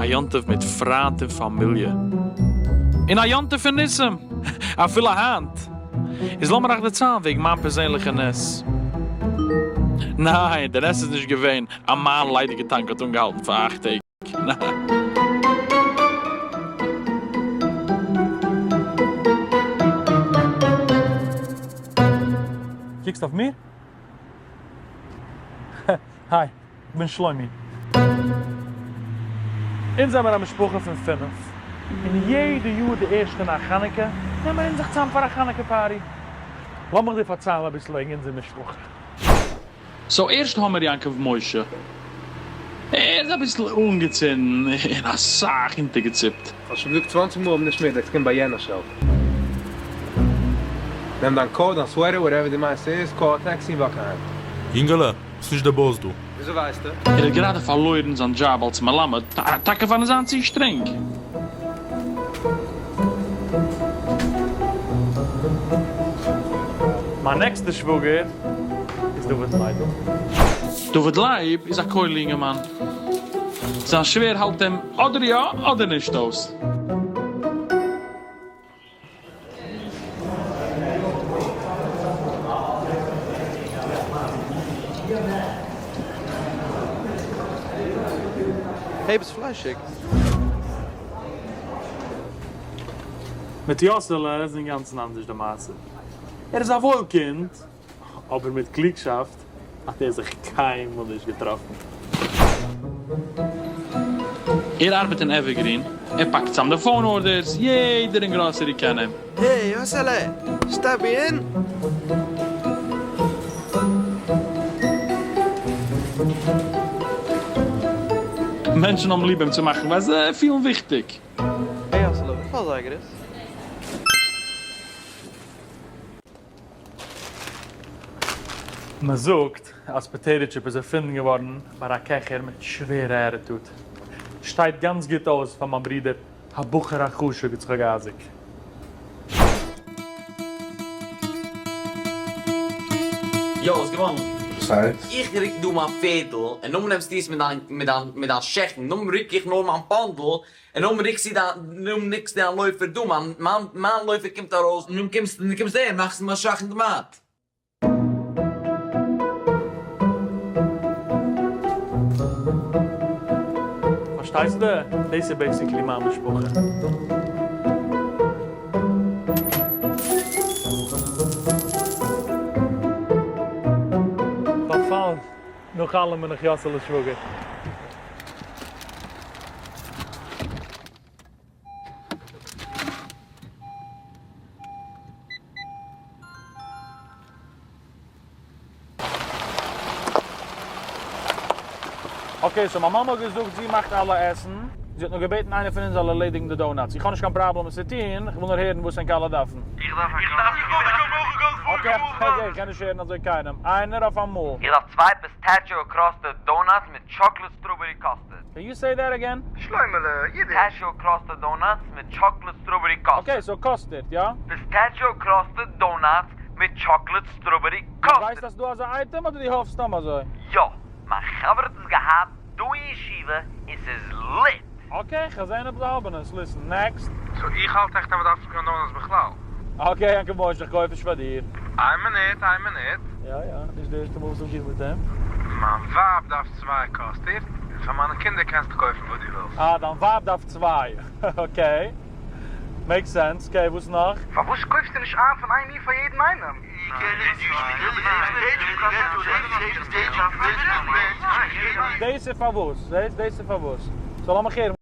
א יום טוב מיט פריינט און פאמיליע. און א יום טוב פון ניסים! אפילו היינט! איז לאמיר אייך דערציילן וועגן מיין פערזענליכע נס. ניין, די נס איז נישט געווען אז מיין ליידיגע טאנק האט אנגעהאלטן פאר אכט טעג. ניין. קוקסט אויף מיר? היי, כ'בין שלומי. אונז זעמער א משפחה פון פינף, און יעדע יאר די ערשטע נאכט חנוכה נעמען אונז זיך צאם פאר א חנוכה party. לאמיך דיר פארציילן אביסל וועגן אונזער משפחה. so ערשט האמער יעקב משה. ער איז אביסל אנגעצינדן און אסאך אונטערגעציפט. כ'האב שוין געזאגט צוואנציג מאל אויב נישט מער דעטס קומט ביי יענע shelf. נעם דיין coat, דיין sweater, whatever די מעשה איז, call א טעקסי און walk אהיים. יונגעלע, ס'נישט די באס דא. וויאזוי ווייסטו? ער האט גראדע פארלוירן זיין דזשאב אלס מלמד, טאקע פארן זיין צו שטרענג. מיין נעקסטע שוואגער איז דוד לייב. דוד לייב איז א כולל אינגערמאן. זיין שווער האלט אים אדער יא אדער נישט אויס. העי ביסט פליישיג. מיט יאסעלע איז אינגאנצן אנדערש די מעשה. ער איז א וואויל קינד, אבער מיט קלוגשאפט האט ער זיך קיינמאל נישט געטראפן. ער ארבעט אין Evergreen, ער פאקט צאם די phone orders, יעדער אין גראסערי קען אים. העי יאסעלע, step in! מענטשן האבן ליב אים צו מאכן ווייל זיי פילן וויכטיג. העי יאסעלע, וויפיל אזייגער איז? מען זאגט אז potato chip איז ערפינדן געווארן ביי א קעכער מיט שווערע attitude. שטייט גאנץ גוט אויס פאר מיין ברודער הבחור החשוב יצחק אייזיק. יא, האסט געוואנען. וואס הייסט? איך ריק דא מיין פערדל, און נאכדעם נעמסטו עס מיט דיין מיט דיין מיט דיין שעכן, נאכדעם ריק איך נאר מיין פאנדל, און נאכדעם ריקסטו דיין נאכדעם ריקסטו דיין לויפער דא, מיין מיין מיין לויפער קומט ארויס, און נאכדעם קומסטו און קומסט אהער מאכסטו מיין שאך און מאט. פארשטייסטו? דאס איז basically מיין משפחה. פארפאלן, נאך אלעם בין איך יאסעלע'ס שוואגער. okay, so מיין מאמע האט געזאגט זי מאכט אלע עסן, זי האט נאר געבעטן איינער פון אונז זאל ערלעדיגן די donuts, איך האב נישט קיין פראבלעם עס צו טון, איך וויל נאר הערן וואס ענק אלע דארפן. איך דארף א okay okay, איך קען נישט הערן אזוי קיינעם, איינער אויף אמאל. איך דארף צוויי pistachio crusted donuts מיט chocolate strawberry custard. can you say that again? שלוימעלע, אידיש. pistachio crusted donuts מיט chocolate strawberry custard. okay, so custard, יא? pistachio crusted donuts מיט chocolate strawberry דו ווייסט custard. אז ס'דא אזא אייטעם אדער דו האפסט סתם אזוי? יא, מיין חבר האט עס געהאט דא אין ישיבה און ס'איז lit! okay, כ'זעה אויב זיי האבן עס, listen, next. so איך האלט עכט אז מ'דארף נישט קיין donuts בכלל. okay, יעקב משה, איך קויף נישט פאר דיר. איין מינוט, איין מינוט. יא יא, נישט די ערשטע מאל וואס איך deal מיט אים. מיין ווייב דארף צוויי custard, און פאר מיינע קינדער קענסטו קויפן וואס דו ווילסט. אה, דיין ווייב דארף צוויי. okay. make sense. okay, וואס נאך? פארוואס קויפסטו נישט איין פון איין מין פאר יעדן איינעם? דאס איז פארוואס, זעסט? דאס איז פארוואס. so לאמיך הערן.